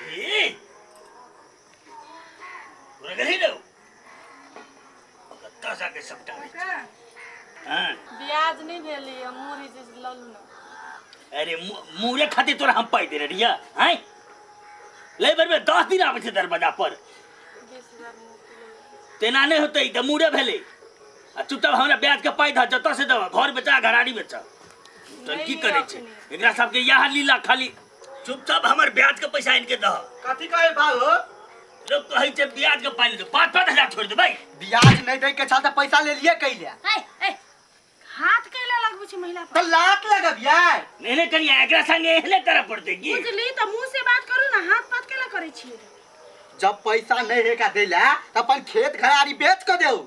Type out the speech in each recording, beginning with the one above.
ए तोरा गेलही ने कतऽ जाके सबटा हाँ ब्याज नहीं भेली हम मुरही जे ललू ना। अरे मुरे खातिर तोरा हम पाइ देने रहिया हैं ले बेर में 10 दिन आबै छै दरवाजा पर। 20,000 मुरही लेलहुँ। तेना नहि होतै तऽ मुरे भेलै आ चुपचाप हमरा ब्याज के पाइ धऽ जतऽ से दऽ घर बेचा घराड़ी बेचा तहन की नहि करै छै अखनी। एकरा सबके इएह लीला खाली चुपचाप हमर ब्याज के पैसा आनि के दह। कथी कहे बाबू? लोग कहै छै ब्याज के पाइ नहि दे, 5-5 हजार छोड़ि देबै। ब्याज नहीं दै के छल तऽ पैसा ले लिए कैले। ए ए हाथ कैला लगबै छै महिला पर? तऽ लात लगबियै। नहि नहि कनिया एकरा संगे एहने करऽ पड़तै की? बुझली तऽ मुंह से बात करू ना, हाथ पात कैला करै छियै? जब पैसा नहीं है का दैला तऽ अपन खेत घराड़ी बेच के देऊ,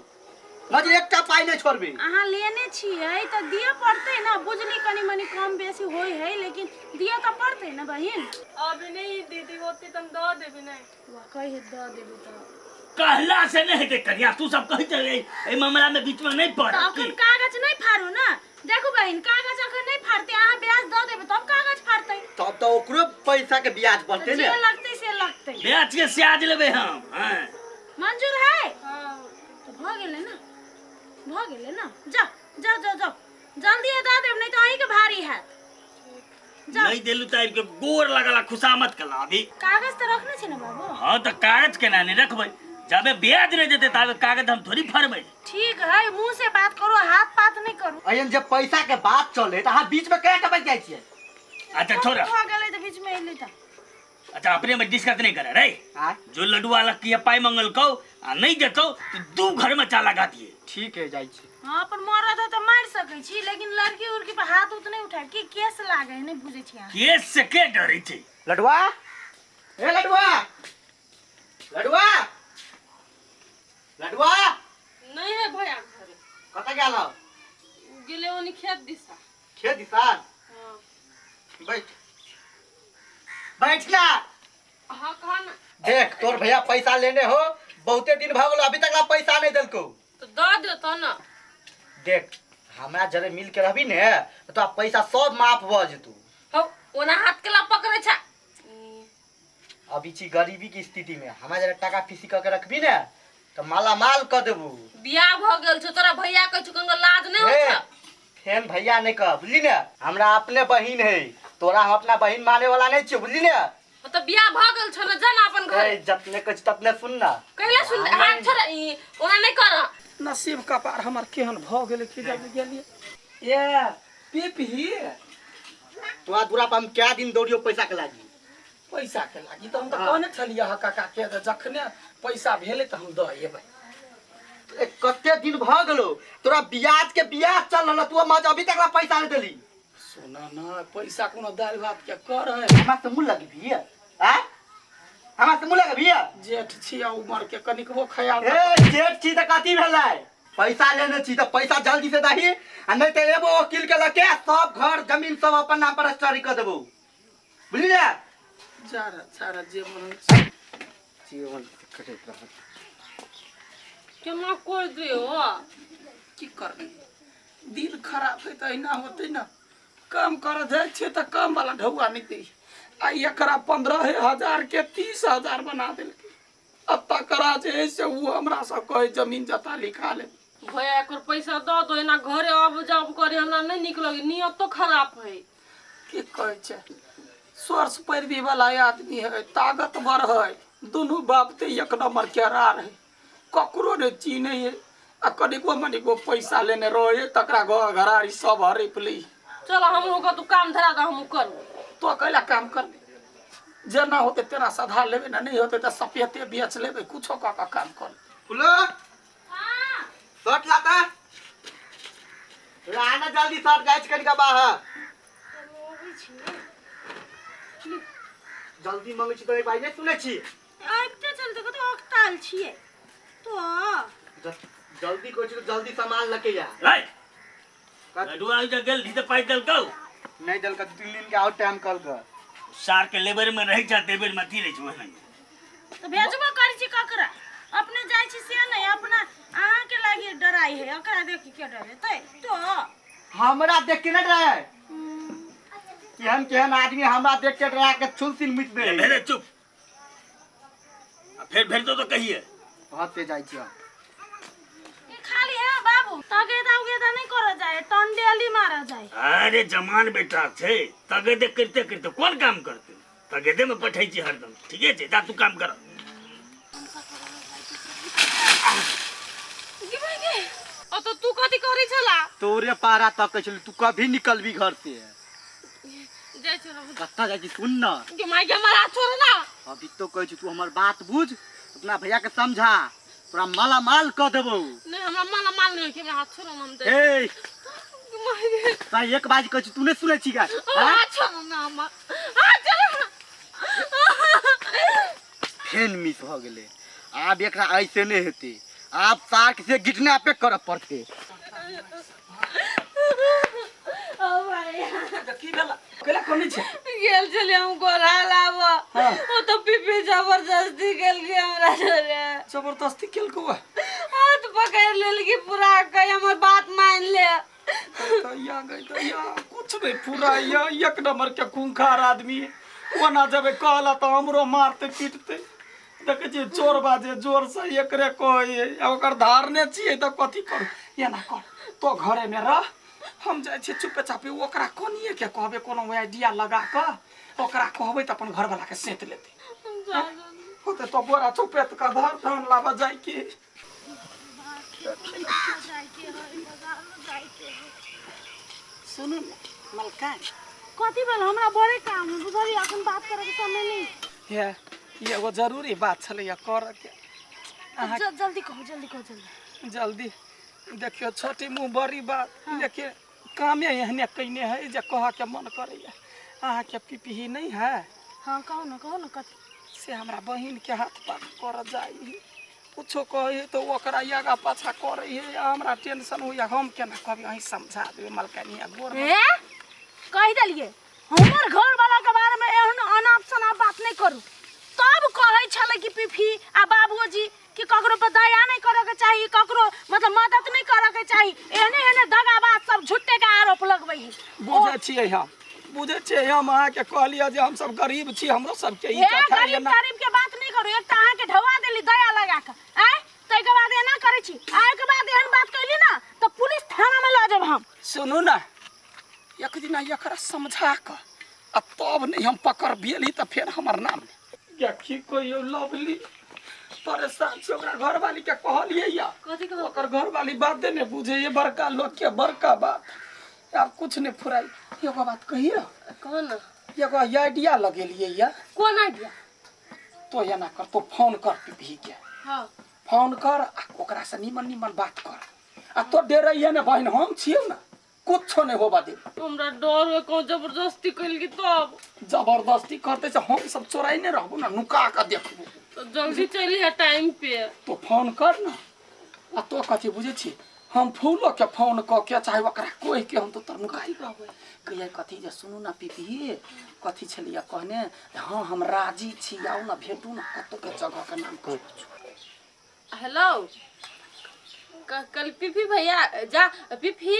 मगर एकटा पाई नहीं छोड़बी। अहाँ लेने छियै तऽ दिअ पड़तै ना, बुझली कनी मनी कम बेसी होय है लेकिन दिअ तऽ पड़तै ना बहिन। अभी नहीं दीदी होती तऽ हम दऽ देबी नहीं। वाह कहि दऽ देबी तऽ। कहला से नहीं हेतै कनिया, तू सब कहै छै एहि मामला में बीच में नहीं पड़। तऽ अखन कागज नहीं फाड़ू ना, देखू बहिन कागज अखन नहीं फाड़तै, अहाँ ब्याज दऽ देबै तब कागज फाड़तै। तब तऽ ओकरो पैसा के ब्याज बढ़तै जे ने। लगतै से लगतै। ब्याज के स्याज लेबै हम। हाँ मंजूर है? हाँ। तऽ भऽ गेलै ना, भऽ गेलै ना, जाओ जाओ जाओ जाओ जल्दी दऽ देब नहीं तऽ अहींके भारी हैत। जाओ। नहीं देलू तऽ आबि के गोर लगला खुशामत कला अभी। कागज तऽ रखने छी ना बाबू? हाँ तऽ कागज केना नहीं रखबै, जाबे ब्याज नहीं देते ताबे कागज हम थोड़ी फाड़बै। ठीक है मुंह से बात करू हाथ पात नहीं करू। अयन जब पैसा के बात चले तऽ अहाँ बीच में केना टपक जाइ छियै? अच्छा छोड़। भऽ गेलै तऽ बीच में एलै तऽ। अच्छा अपने में डिस्कस नहीं करे रे। आँय? जो लड्डुआ लग के पाई मंगल कहो आ नहीं देतो तो दू घर में चाला लगा दिए। ठीक है जाइ छी। हाँ अपन मरद है तऽ मारि सकै छी लेकिन लड़की उड़की पर हाथ उत नहीं उठाए की केस लागे है नहीं बुझै छी अहाँ। केस से के डरे छै? लडुआ ए लडुआ लडुआ लडुआ नहीं है भैया घरे। कतऽ गेल हौ? गेलै ओनी खेत दिशा। खेत दिशा? हाँ। बैठ बैठ ना। हाँ कहा ना। देख तोर भैया पैसा लेने हो बहुते दिन भऽ गेलो अभी तक ला पैसा नहीं देलको। तो दऽ देतो ना। देख हमरा जरे मिल के रहबी ने तो आप पैसा सब माफ भऽ जेतौ। हौ ओना हाथ के ला पकड़े छा। अभी छी गरीबी की स्थिति में, हमरा जरे टाका पीसी कऽ के रखबी ने तऽ माला माल कऽ देबू। बियाह भऽ गेल छौ तोरा भैया कहै छौ कनिको लाज नहि होइ हे, छौ? फेन भैया नहीं कह बुझली ने, हमरा अपने बहिन है तोरा हम अपना बहिन माने वाला नहीं छियो बुझली ने। तो बियाह भऽ गेल छौ ने, जा ना अपन घर। ए, जतने कहै छी ततने सुन ना। कैला सुन हाथ छोड़ ई ओना नहीं कर। नसीब कपार हमर केहन भऽ गेलै कि जब गेलियै ए पीपी। तोरा दूरा पर हम कै दिन दौड़ियो पैसा के लागी। पैसा के लागी तऽ हम तऽ कहने छलियै हँ काका के जे जखने पैसा भेलै तऽ हम दऽ एबै। ए, कते दिन भऽ गेलो तोरा ब्याज के ब्याज चल रहल तू हमरा अभी तक ला पैसा नहीं देली। सुन ना पैसा कोनो दालि भात के कर है। हमरा से मुँह लगी भैया? आँय? हमरा से मुँह लगी भैया? जेठ छी आ उमर के कनिकबो ख्याल ए जेठ छी तऽ कथी भेलै? पैसा लेने छी तऽ पैसा जल्दी से दही आ नहीं तऽ एगो वकील के लके सब घर जमीन सब अपन नाम पर रजिस्ट्री कर देबो बुझली ने? जा रे, जा रे, जे मन होइ छै। जीवन कटैत रहत। केना कर दे हो? की करबै दिल खराब है तऽ अहिना होतै ने। काम कर जाइ छियै तऽ काम वाला ढौआ नहि दै आ एकरा 15,000 के 30,000 बना देलकै। आ तकरा जे है से ओ हमरा सब कहै जमीन जता लिखा ले। भैया एकर पैसा दऽ दो, एना घरे अब जब करे हमरा नहीं नीक लगे, नियतो खराब है। की कहै छै सोर्स पैरवी वाला आदमी है, ताकतवर है, दुनू बाप ते एक नंबर के अरार है, ककरो ने चिन्है है आ कनिको मनिको पैसा लेने रहे तकरा घर घरारी सब हड़प ली। चलो हमरो के तू काम धरा दे, हमहूँ करबो। तो कैला काम करबे? जेना होते तेना सधा लेबे ना, नहीं होते तऽ सपेते बेच लेबे, कुछो कऽ के काम कर। फुलो शर्ट लाता लाना जल्दी शर्ट जाइ छी कनिका बाहर। जल्दी मंगै छी तऽ एक बार नहि सुनै छी। आबिते चलते कतौ अकताल छियै तो। जल्दी कहै छी तऽ जल्दी सामान लके जा। रे लड्डुआ जे गेल रही तऽ पाइ देलकौ? नहीं देलकै, 3 दिन के और टाइम कहलकै। सार के लेबर में रहै छै, देबर में अथी रहै छै ओहने। तऽ भेजबो करै छी ककरा? अपने जाइ छी से नहि, अपना अहाँके लागी डराइ है, ओकरा देखि के डरेतै तो। हमरा देख के नहि डराय, केहन केहन आदमी हमरा देख के डरा के छुलसिन मिट दे। भेले चुप, फेर भेटतो तो कहिए। हते जाइ छी हम। ई खाली है बाबू, तगेदा उगेदा नहीं करऽ जाए, टंडेली मारऽ जाए। अरे जमान बेटा छै, तगेदे करते करते कोन काम करते? तगेदे में पठै छी हरदम। ठीके छै, जा तू काम कर। ओ तो तू कथी करै छला? तोरे पारा तकै छलु, तू कभी निकलबी घर से। जाइ छलो। कतऽ जाइ छी सुन न। गे माय गे, हमरा छोड़ ना। अभी तो कहै छी तू हमर बात बुझ, अपना भैया के समझा, तोरा माला माल कऽ देबौ। नहीं, हमरा माला माल नहीं होई, हमरा हाथ छोड़ ना, हम जाइ। ए गे माय गे, ताई एक बाज कहै छी, तू नहि सुनै छी गा? हाथ छोड़ ना हमर, हाथ छोड़ ना। फेन मिस भऽ गेलै। आब एकरा ऐसे नहि हेतै, आब सार्क से किडनैपे करऽ पड़तै। ओ भैया। की भेला? केला कोनी छै? गेल छलियै हम गोरा लाबऽ। हाँ। ओ तो पीपी जबरदस्ती केलकै हमरा जोरे। जबरदस्ती केलको? हाथ पकड़ि लेलकै पूरा, कहि हमर बात मान ले। दैया गई दैया, कुछ नहीं पूरा या एक नंबर के खूंखार आदमी। ओना जब कहला तऽ हमरो मारते पीटते। देखै छियै चोर बाजे जोर से एकरे कहै, आ ओकर धारने छियै तऽ कथी करू? एना कर, तो घरे में रह, हम जाइ छियै चुपे चापे। ओकरा कोनिए के कहबै, कोनो आइडिया लगा कऽ ओकरा कहबै तऽ अपन घरवाला के सेत लेतै। होते तो बोरा चुपेत कऽ धर धान लाबऽ जाइ के। सुनू ने मलका। कथी भेल? हमरा बड़े काम है बुझलियै, अखन बात करे के समय नहीं। हे, ई एगो जरूरी बात छलैया करऽ के अहाँ। जल्दी कहू, जल्दी कहू, जल्दी। जल्दी देखियौ, छोटी मुँह बड़ी बात, लेकिन कामे एहने कयने है जे कहऽ के मन करैया। अहाँके पिपही नहीं है? हाँ, कहू ना, कहू ना कथी। से हमरा बहिन के हाथ पात करऽ जाइ, कुछो कहै है तऽ ओकरा आगा पाछा करै है, आ हमरा टेंशन होइया। हम केना कहबै? अहीं समझा देबै मलकानिया गोर। ए, कहि देलियै, हमर घर वाला के बारे में एहन अनाप शनाप बात नहीं करू। तब कहै छलै कि पीफी आ बाबूजी कि ककरो पर दया नहीं करे के चाही, ककरो मतलब मदद नहीं करे के चाही। एहने एहने दगाबाज सब झूठे के आरोप लगबै है। बुझै छियै हम, बुझै छियै हम। अहाँके कहलियै जे हमसब गरीब छी, हमरो सबके ई हे कथा गरीब एना गरीब के बात नहीं करू। एक तऽ अहाँके ढवा देली दया लगा के, आँय, ताहिके बाद एना करै छी। आ एहिके बाद एहन बात कैली ना तऽ पुलिस थाना में लऽ जाब हम। सुनू ने, एक दिना एकरा समझा कऽ आ तब नहि हम पकड़बियली तऽ फेर हमर नाम नहि देखी कहियो। लवली परेशान छै। ओकरा घरवाली के कहलियै या। कथी कहब? ओकर घरवाली बाते नहि बुझै ये, बड़का लोक के बड़का बात। आब कुछ नहि फुराई। एगो बात कहियो? कह ना। एगो आइडिया लगेलियै या। कोन आइडिया? तो एना कर, तो फोन कर पीपी के। हाँ। फोन कर आ ओकरा से निमन निमन बात कर, आ तो डरैये ने बहिन, हम छियौ ने, कुछो नहीं होबा दे। हमरा डर हो, कहूँ जबरदस्ती कैलकी तब? जबरदस्ती करते से हम सब चोराई नहीं रहबो ना, नुका के देखबो। तो जल्दी चली है टाइम पे। तो फोन कर ना। आ तो कथी बुझै छी, हम फूलो के फोन कऽ के चाहे ओकरा कहि के हम तो तर नुकाई रहबै। कहियै कथी जे सुनू ना पीपी, कथी छलियै कहने? हाँ, हम राजी छी, आउ ना भेटू ना, कतौ के जगह के नाम कहू। हेलो, कल पीपी भैया जा पीपी।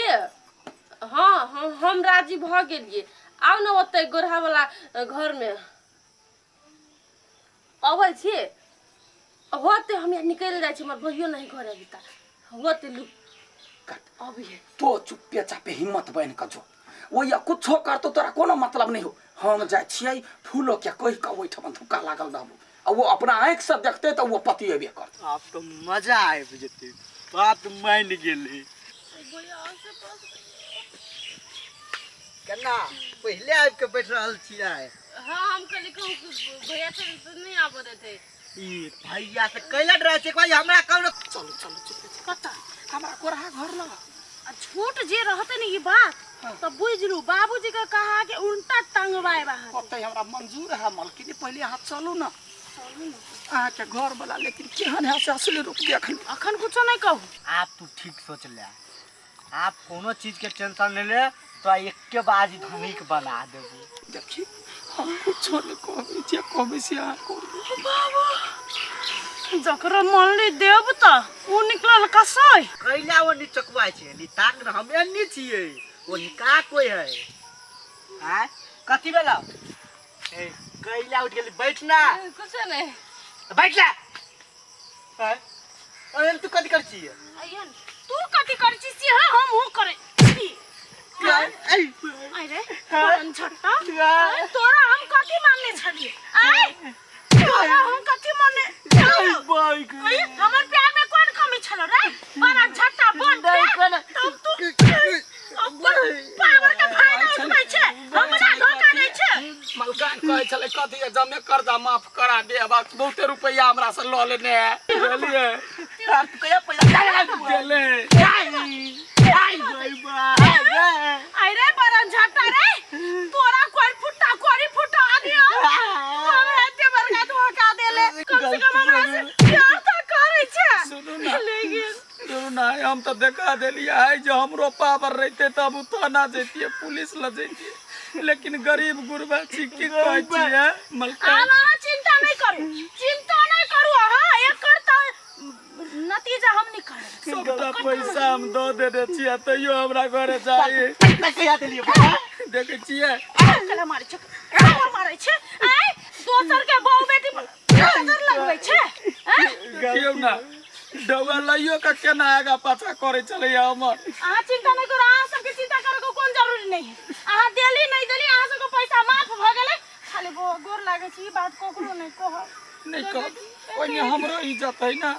हाँ, हम राजी भऽ गेलियै, आउ ने ओतै गोरहा वाला घरमे। अबै छी? होते हम यहाँ निकलि जाइ छी, हमर भैयो नहीं घर अभी तक होते। लू कट। अबिहे। तो चुप्पे चापे हिम्मत बनि कऽ जो, ओया कुछो करतो तोरा कोनो मतलब नहीं हो। हम जाइ छियै, फूलो के कहि कऽ ओहिठाम धुक्का लागल रहबो, आ वो अपना आँखि से देखते तऽ वो पति अयबे करतै। आब तऽ मजा आबि जेतै, बात मानि गेलै। केना पहिले आबि के बैठ रहल छियै? हाँ, हम कहली कहूँ कि भैया से तो नहीं आबऽ देते। ई भैया से कैला डरै छै? भाई हमरा कहलो। चलू चलू, चुप्पे चापे। कतऽ? हमरा कोरहा घर लग। आ झूठ जे रहते ने ई बात तऽ बुझि लू बाबूजी के कहा के उल्टा टंगवाए अहाँ। ओतै हमरा मंजूर है मलकिनी, पहिले अहाँ चलू ना अहाँके घर वाला, लेकिन केहन है से असली रूप देख लू। अखन कुछो नहीं कहू। आप तू ठीक सोच ले, आप कोनो चीज के टेंशन नहीं ले, तो एके बाजी धनिक बना देबू। देखी, हम कुछो नहीं कहबै, जे कहबै से अहाँ करबै। जकरा मानली देवता उ निकलल कसाई। कैला ओ निचकवा छै? नि ताक न, हम एन्नी छियै, ओ निका कोई है। आय कथी भेलौ? ए कैला उठ गेली? बैठ ना। कुछो नहीं। बैठ ले। आँय? अरे तू कथी करै छियै अयन तू कथी करै छी से हमहूँ करै छी। अरे बरन छट्टा आय, तोरा हम कथी मानने छलियै आय तोरा हम कथी मानने छलियै? अय, हमर प्यार में कोन कमी छलो रे बरन छट्टा बन के तब तू अपन पावर के फायदा उठबै छै हमरा धोखा दै छै मलकान कहै छलै कथी जे जमे कर्जा माफ करा दे अब बहुते रुपैआ हमरा से लऽ लेने है बुझलियै गेलै अरे बरन झट्टा रे तोरा कोई फुट्टा कोरी फुट्टा आदि हमरा एते बड़का धोखा देले कम से कम हमरा से प्यार त करै छै सुनू ना। लेकिन सुनू ना हम तऽ देखा देलियै आइ जे हमरो पावर रहितै तऽ हम थाना जैतियै पुलिस लग जैतियै लेकिन गरीब गुरबा छी की कहै छियै मलकान आब अहाँ चिंता नहीं करू चिंता नहीं करू अहाँ एकर त नतीजा हम निकालब सबटा पैसा हम दऽ देने छियै तैयो हमरा घरे जाइ पैसा कहिया देलियै बाबा देखै छियै कला मारै छै कला मारै छै आय दोसर के बहु बेटी पर नजर लगबै छै आँय? देखियौ ना डौआ लइयो के केना आगा पाछा करै छलैया हमर अहाँ चिंता नहीं करू अहाँ सबके चिंता करे के कोन जरूरी नहीं है अहाँ देली नहीं देली अहाँ सबके पैसा माफ भऽ गेलै खाली गोर लागै छी ई बात ककरो नहीं कहब नहीं कह ओहिमे हमरो इज्जत है ना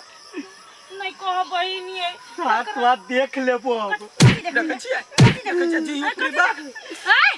नहीं कहब बहिन ये हाथ हाथ देख लेबो अब देखै छियै देखै छियै जी उपरी बा आय